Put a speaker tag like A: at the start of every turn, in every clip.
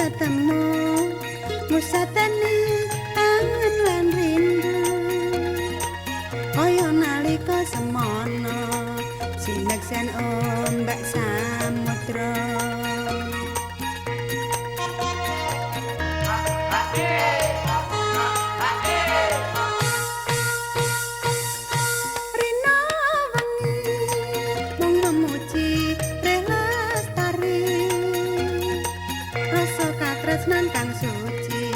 A: ketemu musateni kangen lan rindu kaya nalika semono sineksen ombak samudra. Rina wengi mung memuji lestari rasa katresnan kang suci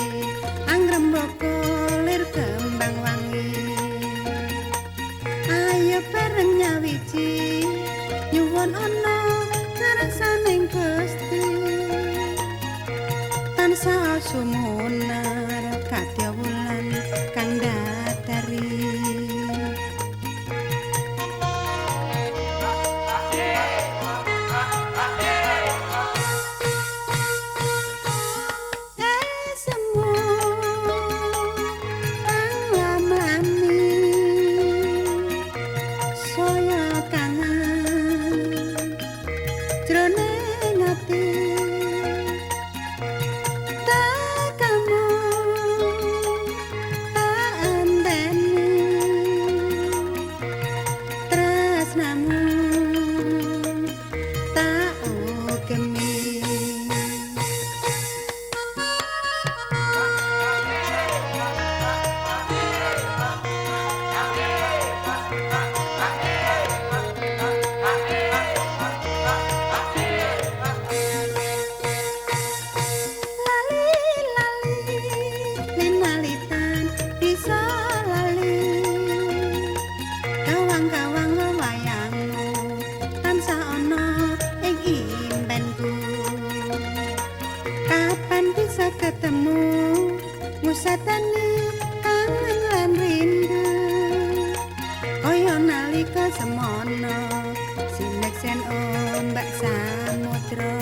A: angrembaka lir kembang wangi. Ayo bareng nyawiji nyuwun ana ngrasane Gusti tansah sumunar kadya wulan kang dadari. Esemu kang lam-lami saya kangen jroning ati tekamu tak enteni tresnamu tak ugemi. Lali lali linalitan bisa lali kawang-kawang wewayangmu tansah ana ing impenku. Kapan bisa ketemu musateni kangen lan rindu kaya nalika semono sineksen ombak samudra.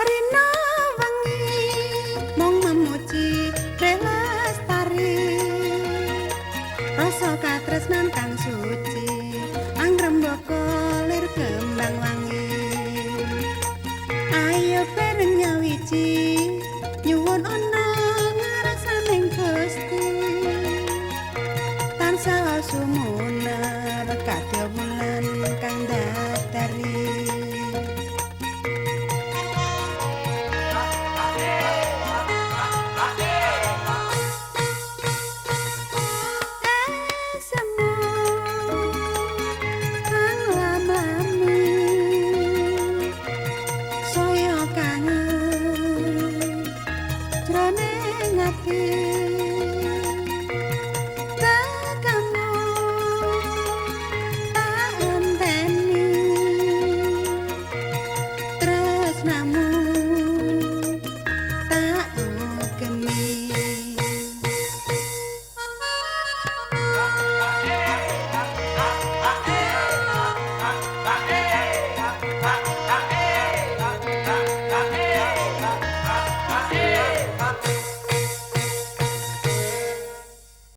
A: Rina wengi mung memuji lestari rasa katresnan kang suci angrembaka lir kembang wangi. Ayo bareng nyawiji nyuwun ana ngrasane Gusti tansah sumunar kadya wulan kang dadari. Esemu kang lam-lami saya kangen jroning ati.